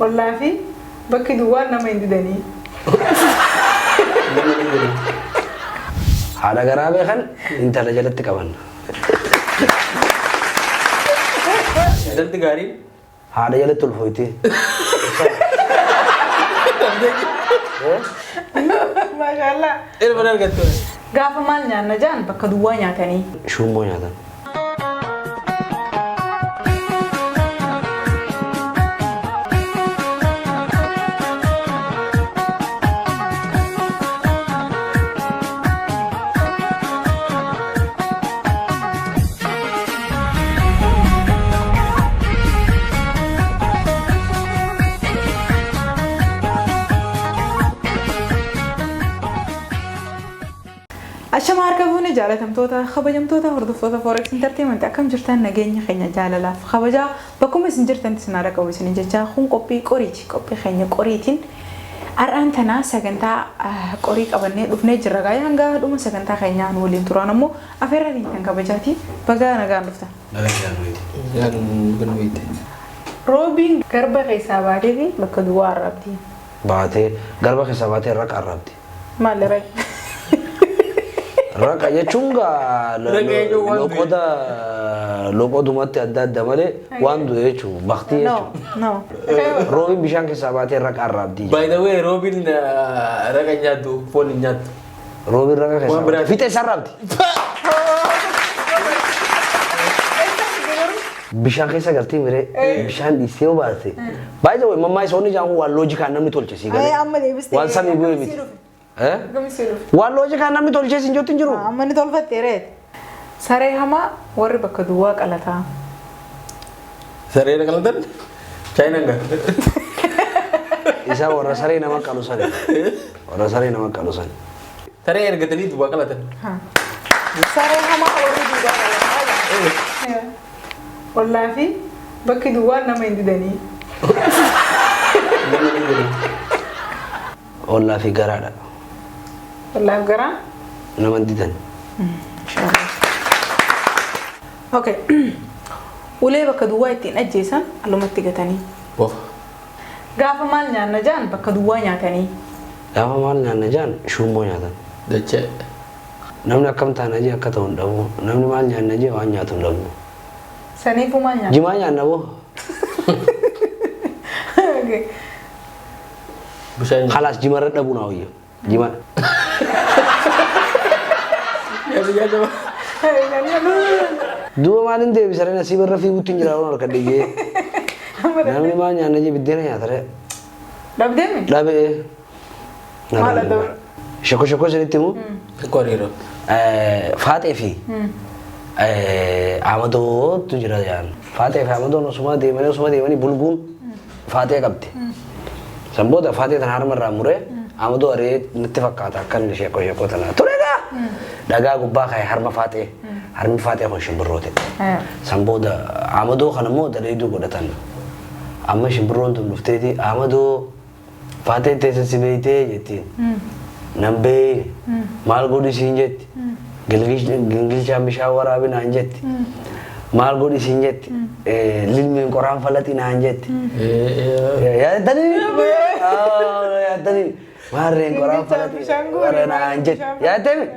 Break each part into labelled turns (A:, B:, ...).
A: Ollaa fi bakki duwwaan nama hin didanii.
B: Nama hin didanii.
C: Haadha garaa beekan intala jalatti qaban.
B: Intalti gaariin
C: Haadha jalatti ulfooyti.
A: Maashaallah.
B: Ilma argattu.
A: Gaafa maal nyaanna jaan bakka duwwaa nyaatanii.
C: Shummoo nyaatan.
A: Ashama harka fuune jaalatamtoota kabajamtoota hordoftoota Forex Entertainment, akkam jirtan? Nageenya keenya jaalalaaf kabajaa bakkuma isin jirtanitti isin haadha qabu isin jecha. Kun qophii qoriiti. Qophii keenya qoriitiin har'aan tanaa sagantaa qorii qabannee dhufnee jirra. Gaa'ee hanga dhuma sagantaa keenyaa nu waliin turaan ammoo afeerra kan kabajaati. Baga nagaan dhuftan.
B: Yaan wayite.
A: Roobiin garba keessaa baatee fi bakka duwwaa arrabdi.
C: Baatee garba keessaa baatee raqa arrabdi.
A: Maal raqa?
C: Raqa jechuun gaa
B: Raqa jechuun waan du'e.
C: Loqoda loqodumatti adda adda malee waan du'e jechuun baktii
A: No,
C: jechuudha.
A: no.
C: Roobiin bishaan keessaa baatee raqa arrabdi.
B: By the way, roobiin raqa hin nyaattu, foon hin nyaattu.
C: Roobiin raqa keessaa
B: Waan biraa-
C: baatee fiixee isaa arrabdi. Bishaan keessa galtee miree bishaan dhiistee yoo baate. Baay'ee way mammaa isa onni jaan kun waan loojikaan namni tolche sii galee.
A: Amma deebistee.
C: Waan samii bu'ee miti. Eh?
A: Akkamitti sii dhufe?
C: Waan loojikaan namni tolchee siin jettu hin jiru.
A: Amma ni tolfattee reet. Saree hamaa warri bakka duwwaa qalataa.
B: Saree qalatan? Chaayinaan gaa.
C: Isa warra saree nama qalu sani. Warra saree nama qalu sani.
B: Saree ergatanii duwwaa qalatan.
A: Saree hamaa warri duwwaa qalataa. Ollaa fi bakki duwwaan nama hin didanii.
B: Nama hin didanii.
C: Ollaa fi garaadha.
A: Ollaa fi garaa.
C: Nama hin didan.
A: Okay. Ulee bakka duwwaa ittiin ajjeesan alumatti gatanii.
B: Bofa.
A: Gaafa maal nyaanna jaan bakka duwwaa nyaatanii.
C: Gaafa maal nyaanna jaan shummoo nyaatan.
B: Dachee.
C: Namni akkam taana jee akka ta'u hin dhabu. Namni maal nyaanna jee waan nyaatu hin dhabu.
A: Saniifuu maal nyaata?
C: Jimaa nyaanna boo.
A: Okay.
B: Bishaan.
C: Khalaas, jimarra dhabuu naa wayya. Jima.
B: Nyaata nyaata.
C: Duuba maaliin deebisa ree? Nasiiba irra fiiguutti hin jira harka dhiigee. Namni maal nyaanna jee biddeena nyaata ree.
A: Dhabdeemi?
C: Dhabee.
A: Maal adda?
C: Shakko shakko isinitti himu.
B: Xiqqoo hariiroo.
C: Faaxee fi Amadootu jira jaan. Faaxee fi Amadoon osuma deemanii bulguun faaxee qabdi. San booda faaxee tana harma irraa muree Amadoo ari'ee natti fakkaata akka inni sheekoo sheekoo tana ture gaa. Dhagaa gubbaa kaa'e harma faaxee. Harmi faaxee kun shimbirroo ta'e. San booda Amadoo kana immoo daleeduu godhatan. Amma shimbirroon tun dhufteeti, "Amadoo, faaxee teessa si beeytee?" jettiin. "Nan beeyne." "Maal godhi siin jetti?" "Gingilchaan bishaan waraabi naan jetti." "Maal godhi siin jetti?" "Lilmeen qoraan falaxi naan jetti." Yaadatanii? Yaadatanii? "Maarreen qoraan
A: Gingilchaan
C: falaxi
A: bishaan guuri,
C: warra naan jetti."
A: bishaan.
C: Yaadatanii?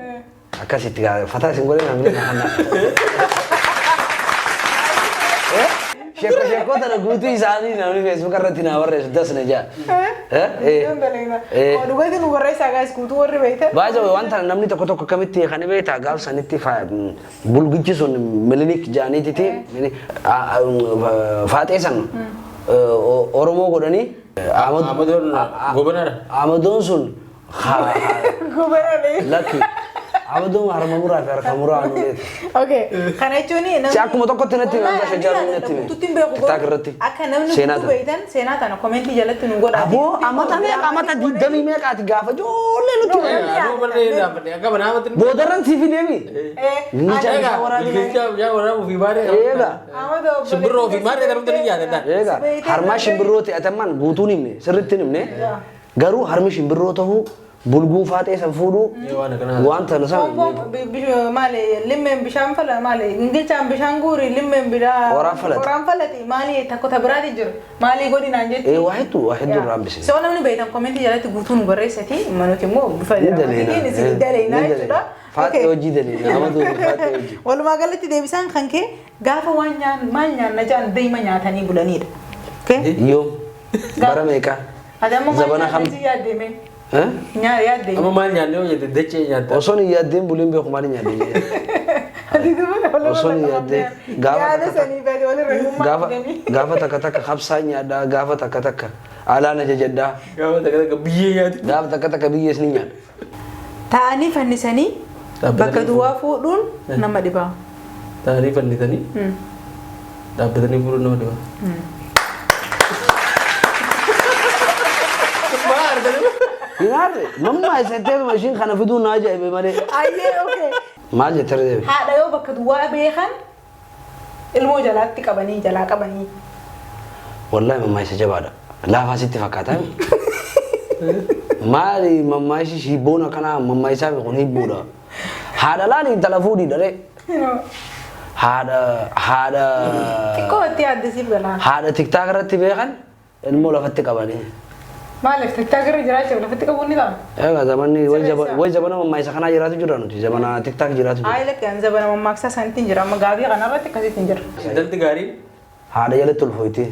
C: Akkasitti gaa fataa isin godhee namni na hanna. Sheekoo sheekoo tana guutuu isaanii namni Facebook irratti naa barreessu das na jaa.
A: Dhugaatiin nu barreessaa gaas guutuu warri beektan.
C: Baay'ee waan tana namni tokko tokko akkamitti kan beektaa gaaf sanitti bulgichi sun Milinik jaaniititi faaxee san Oromoo godhanii.
B: Amadoon gobanaadha.
C: Amadoon sun
A: Gubananii.
C: Lakki, Amadoon harma muraa fi harka muraa nuleeti.
A: Okay. Kana jechuun namni.
C: Si akkuma tokkotti natti hime, amma shajjaaruu natti hime.
A: Guutuutti hin beeku.
C: TikTok irratti.
A: Akka namni
C: Seenaa
A: guutuu
C: tana.
A: beektan seenaa tana commentii jalatti nu godhaa.
C: Aboo, amata meeqa, amata 20 meeqaati gaafa ijoollee nutti hime.
B: Aduu barree dhaabbate akka banaamatti.
C: Boodarran siif deemi. Gingilchaa bishaan waraabee.
B: Gingilchaa bishaan waraabuu fi baaree.
C: Eega.
B: Shimbirroo fi maarree darbu ni yaadatan.
C: Eega, harmaa shimbirroo ta'ataman guutuun himne, sirriitti himne, garuu harmi shimbirroo ta'uu Bulguun faaxee san fuudhuu
B: Waan akkanaa.
C: waan tana san
A: Pompoon maali limmeen bishaan fala maali gingilchaan bishaan guuri limmeen biraa
C: Qoraan falati.
A: Qoraan falati maali takko ta biraati jiru maali godhinaan jetti.
C: Waa hedduu waa hedduu irraa hambise.
A: So namni beektan komentii jalatti guutuu nu barreessati manuti immoo bifa
C: Ni daleena.
A: dramaatiin isin daleena
C: Ni
A: jechuudha.
C: daleena. Faaxee hojii daleena. Amaduu fi faaxee hojii.
A: Walumaa galatti deebisaan kan kee gaafa waan nyaan maal nyaanna jaan deema nyaatanii bulanidha. Okay?
C: Yoom? Bara meeqa?
A: Ati amma maal
C: Zabana kam?
A: nyaanna si yaaddeme?
C: Eh?
A: Nyaa yaaddeme.
B: Amma maal nyaannee hojjete dachee nyaatta.
C: Osoon hin yaaddeen buleen beeku maal hin yaaddeen?
A: Ati duba
C: Osoo hin yaaddeen gaafa
A: yaada
C: takka
A: sanii fi ati walirra hiyyummaa
C: Gaafa
A: fidanii.
C: gaafa takka takka habsaa nyaadhaa gaafa takka takka alaan ajajadhaa
B: Gaafa takka takka biyyee nyaatti.
C: gaafa takka takka biyyees ni nyaadha.
A: Taa'anii fannisanii
B: Dhaabbatanii
A: bakka duwwaa fuudhuun nama dhibaa.
B: Taa'anii fannisanii dhaabbatanii fuudhuun nama dhiba. Maal arganii?
C: Hinaarre mammaa isatteetuma ishiin kana fiduu na ajaa'ibe malee.
A: Ayyee okay.
C: Maal jettee deebi?
A: Haadha yoo bakka duwwaa beekan ilmoo jalaatti qabanii jalaa qabanii.
C: Wallahi mammaa isa jabaadha. Laafaa sitti fakkaata. Maali mammaa ishii hibboon akkanaa mammaa isaa fi kun hibboodha. Haadha laali intala fuudhii dharee. Haadha haadha
A: Xiqqoo itti yaaddisiif galaa.
C: haadha tiktaak irratti beekan ilmoo lafatti qabanii.
A: Maaliif tiktaak irra jiraachuuf lafatti qabuun ni ta'a?
C: Egaa zamanni way zabana mammaa isa kanaa jiraatu jira nuti zabana tiktaak jiraatu jira.
A: Hayi lakki an zabana mammaaksaa sanitti hin jira amma gaabii kanarratti akkasitti hin jira.
B: Intalti gaariin
C: Haadha jalatti ulfooyti.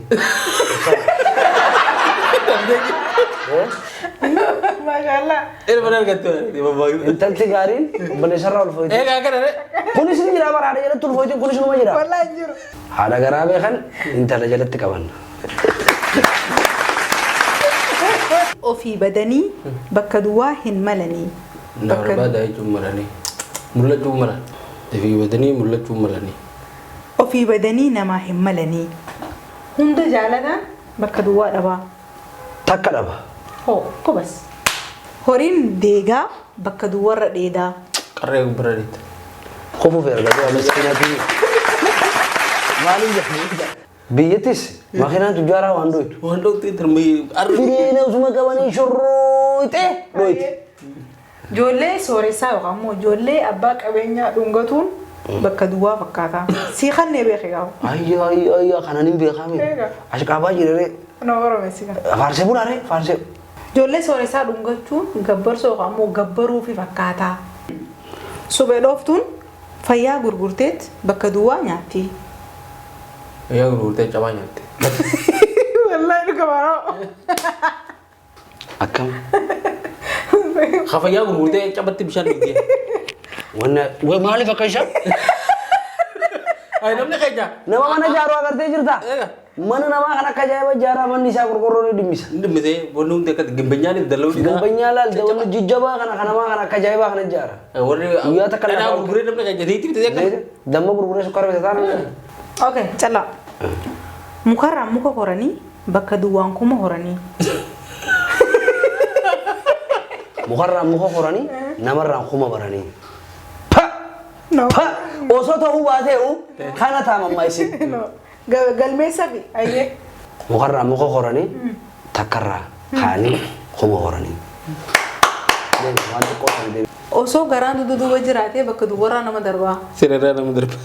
A: Maashaallah.
B: ilma argattu.
C: Intalti gaariin obboleessarraa ulfooyti.
B: Egaa akkana re.
C: Kunis ni jira bara haadha jalatti ulfooyti kunis numa jira.
A: Wallahi hin jiru.
C: Haadha garaa beekan intala jalatti qaban.
A: Ofii badanii bakka duwwaa hin malanii.
B: Na barbaada jechuun malanii. Mul'achuu malan. Ofii badanii mul'achuu malanii.
A: Ofii badanii namaa hin malanii. Hunda jaalataan bakka duwwaa dhabaa.
C: Takka dhaba.
A: Hoo kobas. Horiin deegaa bakka duwwarra dheedaa.
B: Qarree bira deetta.
C: Kufuuf erga miskiinati. Maaliif jedhu? Biyyattis makiinaan tujjaaraa waan dhoytu.
B: Waan dhoktee tarmii arri.
C: Firiina osuma qabanii shurruuxee dhoyti.
A: Ijoollee sooressaa yookaan immoo ijoollee abbaa qabeenyaa dhungatuun bakka duwwaa fakkaata. Sii kannee beeke gaafa.
C: Ayya ayya ayya kanan hin beekame.
A: Eega.
C: Ashqaabaa jirere.
A: Na oromessi kan.
C: Faarsee bulaare faarsee.
A: Ijoollee sooressaa dhungachuun gabbarsoo yookaan immoo gabbaruufi fakkaata. Suphee dhooftuun fayyaa gurgurteet bakka duwwaa nyaatti.
B: Yaa gurgurtee cabaa nyaatte.
A: Wallaahi dhuga baroo.
C: Akkam.
B: Fayyaa gurgurtee cabatti bishaan dhugdee.
C: Wanna way maaliif akka ishaa?
B: Ay namni keenya.
C: Nama mana ijaaruu agartee jirta?
B: Eega.
C: Mana namaa kan akka ajaa'iba ijaaraa manni isaa qorqorroo ni dhimmisa.
B: Inni dhimmисee wanni hundi akka gimbanyaan dalawuu dhiisaa.
C: Gabbanyaa laal wanni jijjabaa kana kan namaa kan akka ajaa'ibaa kana ijaara.
B: Warri
C: Guyyaa takka
B: dhadhaa
C: lafa-
B: gurguree namni keenya zayitii bitee akka.
C: Damma gurguree sukkaara bitataa namni.
A: Okay, callaa. Mukarraan muka horanii bakka duwwaan kuma horanii.
C: Mukarraan muka horanii namarraan kuma baranii. Pa!
A: No.
C: Pa! Osoo ta'uu baatee'u kana taamammaa isin.
A: No. Galmeessa fi ayyee.
C: Mukarraan muka horanii takkarraa kaanii kuma horanii. Deemi, waan xiqqoo sana deemi.
A: Osoo garaan dugda duuba jiraatee bakka duwwarraa nama darbaa.
B: Sirriirraa nama darba.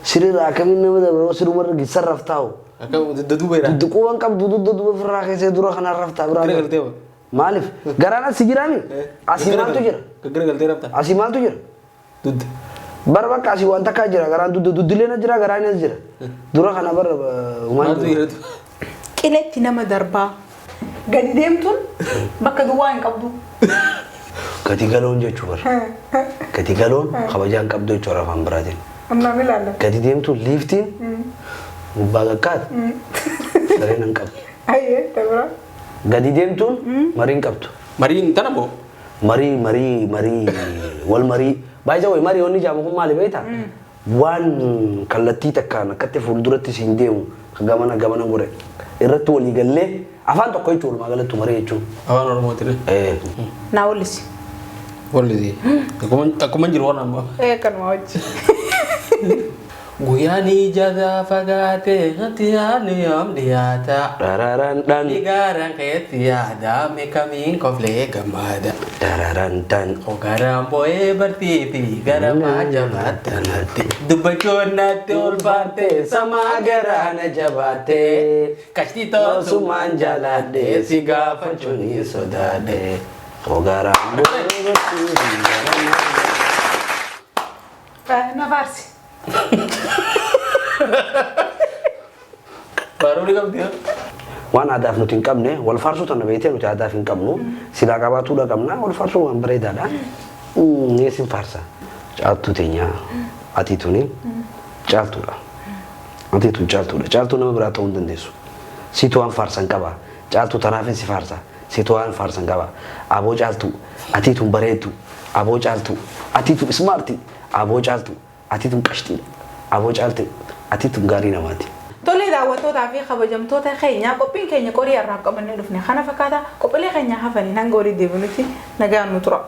C: Sirriirraa akkamiin nama darba sirumarra gisarraaf taa'u.
B: Akka dugda duuba jira.
C: Dudduquuwwan qabdu dugda duuba ofirraa keessee dura kanaan raftaa biraa.
B: Gara galtee wa.
C: Maaliif? Garaan asii jiraami? Asii maaltu jira?
B: Gara galtee rafta.
C: Asii maaltu jira?
B: Dugda.
C: Bara bakka asii waan takkaa jira garaan dugda duddileen as jira garaan as jira. Dura kana bara
B: Maaltu jira?
A: Qiletti nama darbaa. Gadi deemtuun bakka duwwaa hin qabdu.
C: Gadi galoon jechuu bara. Gadi galoon kabajaa hin qabdu jechuudha afaan biraatiin.
A: Annaan ilaalla.
C: Gadi deemtuun liiftiin gubbaa gakkaat sareen hin qabdu.
A: Ayyee dabra.
C: Gadi deemtuun marii hin qabdu.
B: Mariin tana moo?
C: Marii marii marii wal marii baay'ee wayi marii wanni jaamu kun maali beektaa? Waan kallattii takkaan akkatti fuulduratti siin deemu gamana gamana gore irratti walii gallee afaan tokko jechuun walumaa galattu marii jechuun.
B: Afaan Oromootiin.
A: Naa wallisi.
B: Wallisi. Akkuma jiru waan amma.
A: Ee kanuma wajji.
B: Guyyaan ija fagaatee natti yaadni yoom dhiyaata.
C: Dararaan dhan.
B: Gaaraan keetti yaada meekamiin koflee gammada.
C: Dararaan dhan.
B: Ogaraan bo'ee bartii fi gara jabaatti. Dubbachuun natti ulfaatte samaa garaana jabaatte. Kashti
C: Toosumaan jaaladhe
B: si gaafachuun ni sodaadhe.
C: Ogaraan bo'ee bartii fi gara
A: Na faarsi.
B: Baruun qabdi.
C: Waan aadaaf nuti hin qabne wal faarsuu tana beektee, nuti aadaaf hin qabnu, silaa qabaatuudha qabna. Wal faarsuu waan bareedaadha. Neesin faarsa. Caaltuu teenyaa, ati tuni caaltuudha. Ati tun caaltuudha. Caaltuu nama biraa ta'uu hin dandeessu. Siitu waan faarsan qaba. Caaltuu tanaafin si faarsa. Siitu waan faarsan qaba. Aboo caaltuu, ati tun bareeddu. Aboo caaltuu, ati tun smart. Aboo caaltuu, ati tun qashtiidha. Aboo caaltuu, ati tun gaarii namaati.
A: Tolee, daawwattootaa fi kabajamtoota keenya, qophiin keenya qorii har'aaf qabannee dhufne kana fakkaata. Qophiilee keenya hafanii hanga walii deebinutti nagaan nu tura.